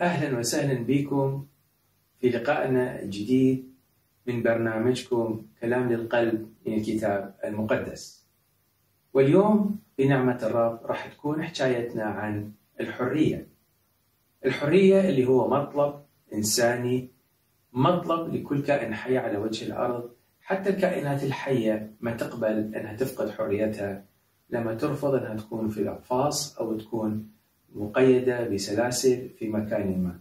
أهلا وسهلا بكم في لقائنا الجديد من برنامجكم كلام للقلب من الكتاب المقدس. واليوم بنعمة الرب راح تكون حكايتنا عن الحرية. الحرية اللي هو مطلب إنساني، مطلب لكل كائن حي على وجه الأرض. حتى الكائنات الحية ما تقبل أنها تفقد حريتها لما ترفض أنها تكون في الأقفاص أو تكون مقيدة بسلاسل في مكان ما،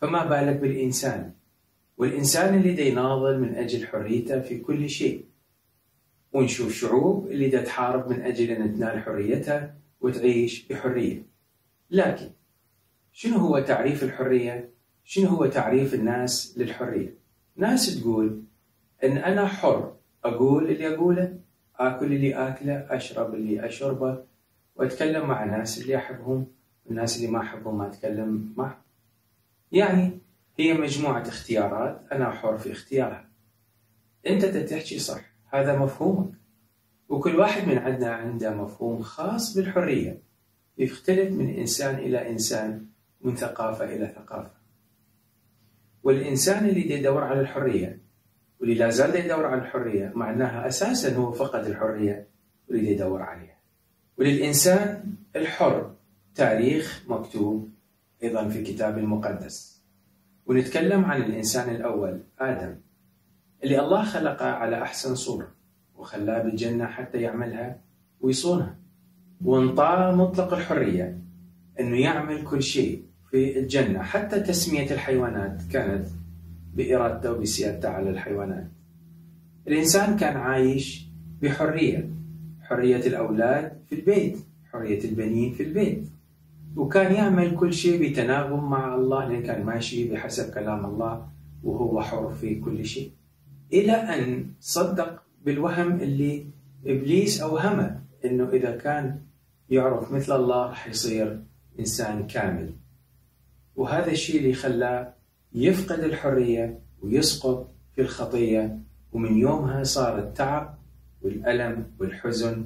فما بالك بالإنسان. والإنسان اللي دا يناضل من أجل حريته في كل شيء، ونشوف شعوب اللي دا تحارب من أجل أن تنال حريتها وتعيش بحرية. لكن شنو هو تعريف الحرية؟ شنو هو تعريف الناس للحرية؟ ناس تقول أن أنا حر، أقول اللي أقوله، آكل اللي آكله، أشرب اللي أشربه، وأتكلم مع الناس اللي أحبهم، والناس اللي ما أحبهم ما أتكلم معهم. يعني هي مجموعة اختيارات، أنا حر في اختيارها. أنت تحكي صح، هذا مفهومك، وكل واحد من عندنا عنده مفهوم خاص بالحرية، يختلف من إنسان إلى إنسان، من ثقافة إلى ثقافة. والإنسان اللي يدور على الحرية واللي لا زال يدور على الحرية معناها أساسا هو فقد الحرية واللي يدور عليها. وللإنسان الحر تاريخ مكتوب أيضا في الكتاب المقدس. ونتكلم عن الإنسان الأول آدم، اللي الله خلقه على أحسن صورة وخلاه بالجنة حتى يعملها ويصونها، وانطاه مطلق الحرية أنه يعمل كل شيء في الجنة. حتى تسمية الحيوانات كانت بإرادته وبسيادته على الحيوانات. الإنسان كان عايش بحرية، حرية الأولاد في البيت، حرية البنين في البيت، وكان يعمل كل شيء بتناغم مع الله، لأن كان ماشي بحسب كلام الله وهو حر في كل شيء. إلى أن صدق بالوهم اللي إبليس أوهمه، إنه إذا كان يعرف مثل الله رح يصير إنسان كامل. وهذا الشيء اللي خلاه يفقد الحرية ويسقط في الخطية. ومن يومها صار التعب والألم والحزن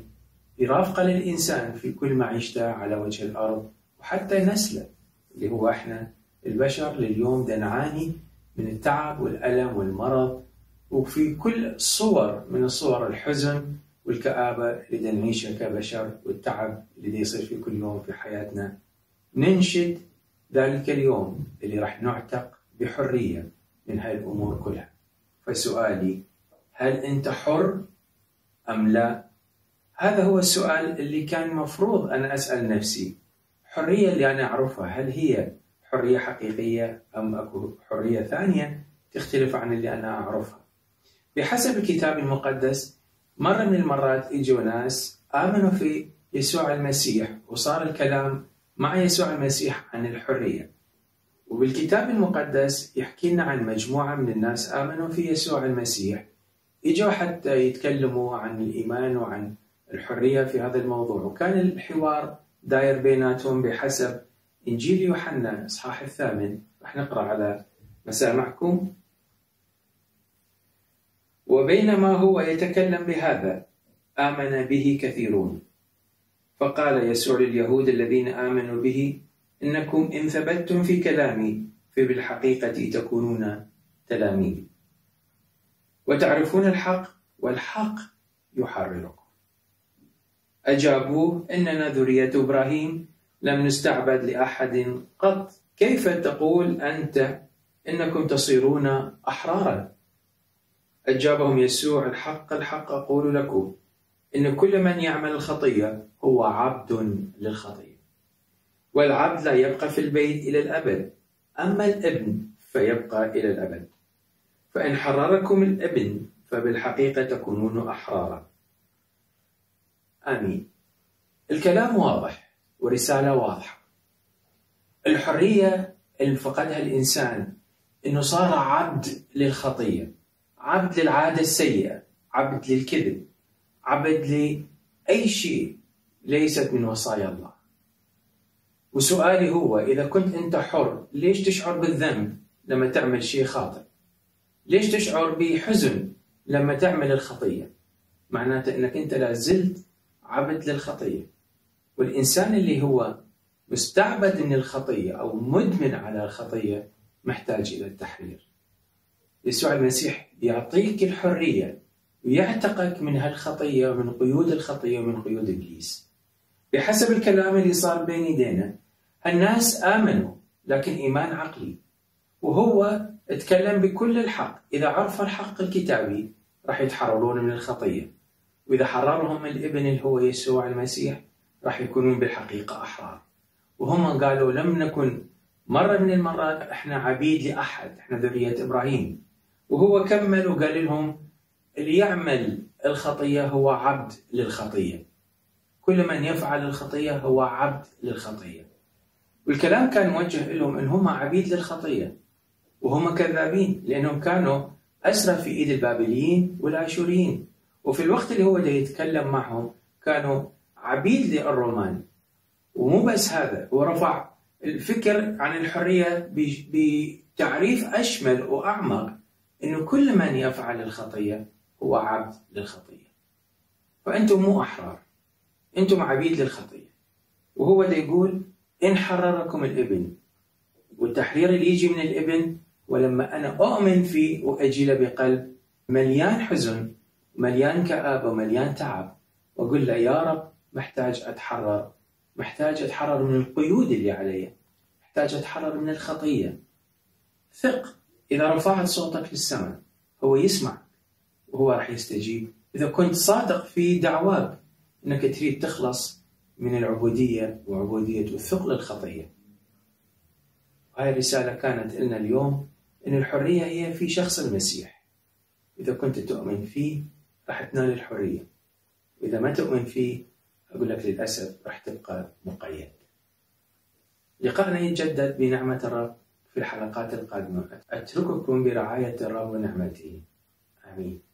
يرافق للإنسان في كل معيشته على وجه الأرض، وحتى نسله اللي هو إحنا البشر لليوم دا نعاني من التعب والألم والمرض، وفي كل صور من الصور الحزن والكآبة اللي دا نعيشها كبشر، والتعب اللي دا يصير في كل يوم في حياتنا. ننشد ذلك اليوم اللي راح نعتق بحرية من هاي الأمور كلها. فسؤالي، هل أنت حر أم لا؟ هذا هو السؤال اللي كان مفروض أنا أسأل نفسي. حرية اللي أنا أعرفها، هل هي حرية حقيقية أم أكو حرية ثانية تختلف عن اللي أنا أعرفها؟ بحسب الكتاب المقدس مرة من المرات إجوا ناس آمنوا في يسوع المسيح، وصار الكلام مع يسوع المسيح عن الحرية. وبالكتاب المقدس يحكي لنا عن مجموعة من الناس آمنوا في يسوع المسيح، إجوا حتى يتكلموا عن الإيمان وعن الحرية في هذا الموضوع. وكان الحوار داير بيناتهم بحسب إنجيل يوحنا إصحاح 8. رح نقرأ على مسامعكم. وبينما هو يتكلم بهذا آمن به كثيرون، فقال يسوع لليهود الذين آمنوا به: إنكم إن ثبتتم في كلامي فبالحقيقة تكونون تلاميذي، وتعرفون الحق والحق يحرركم. أجابوه: إننا ذرية إبراهيم، لم نستعبد لأحد قط، كيف تقول أنت إنكم تصيرون أحرارا؟ أجابهم يسوع: الحق الحق أقول لكم، إن كل من يعمل الخطية هو عبد للخطية، والعبد لا يبقى في البيت إلى الأبد، أما الابن فيبقى إلى الأبد. فإن حرركم الابن فبالحقيقة تكونون أحرارا. آمين. الكلام واضح ورسالة واضحة. الحرية اللي فقدها الإنسان إنه صار عبد للخطية، عبد للعادة السيئة، عبد للكذب، عبد لأي شيء ليست من وصايا الله. وسؤالي هو، إذا كنت أنت حر، ليش تشعر بالذنب لما تعمل شيء خاطئ؟ ليش تشعر بحزن لما تعمل الخطية؟ معناته أنك أنت لا زلت عبد للخطية. والإنسان اللي هو مستعبد من الخطية أو مدمن على الخطية محتاج إلى التحرير. يسوع المسيح يعطيك الحرية ويعتقك من هالخطية ومن قيود الخطية ومن قيود إبليس. بحسب الكلام اللي صار بين يدينا، الناس آمنوا لكن إيمان عقلي، وهو اتكلم بكل الحق. إذا عرف الحق الكتابي راح يتحررون من الخطية، وإذا حررهم الابن اللي هو يسوع المسيح راح يكونون بالحقيقة أحرار. وهم قالوا لم نكن مرة من المرات احنا عبيد لأحد، احنا ذرية إبراهيم. وهو كمل وقال لهم اللي يعمل الخطية هو عبد للخطية، كل من يفعل الخطية هو عبد للخطية. والكلام كان موجه لهم ان هم عبيد للخطية، وهم كذابين لأنهم كانوا أسرى في إيد البابليين والآشوريين. وفي الوقت اللي هو ده يتكلم معهم كانوا عبيد للرومان. ومو بس هذا، ورفع الفكر عن الحرية بتعريف أشمل وأعمق، إنه كل من يفعل الخطية هو عبد للخطية. فأنتم مو أحرار، أنتم عبيد للخطية. وهو ده يقول إن حرركم الابن، والتحرير اللي يجي من الابن ولما أنا أؤمن فيه وأجي له بقلب مليان حزن، مليان كآبة ومليان تعب، وأقول له يا رب محتاج أتحرر، محتاج أتحرر من القيود اللي علي، محتاج أتحرر من الخطية. ثق، إذا رفعت صوتك للسماء هو يسمع وهو راح يستجيب. إذا كنت صادق في دعواك أنك تريد تخلص من العبودية وعبودية والثقل الخطية. هاي الرسالة كانت لنا اليوم، أن الحرية هي في شخص المسيح. إذا كنت تؤمن فيه راح تنال الحرية، وإذا ما تؤمن فيه أقول لك للأسف راح تبقى مقيد. لقاءنا يتجدد بنعمة الرب في الحلقات القادمة. أترككم برعاية الرب ونعمته. آمين.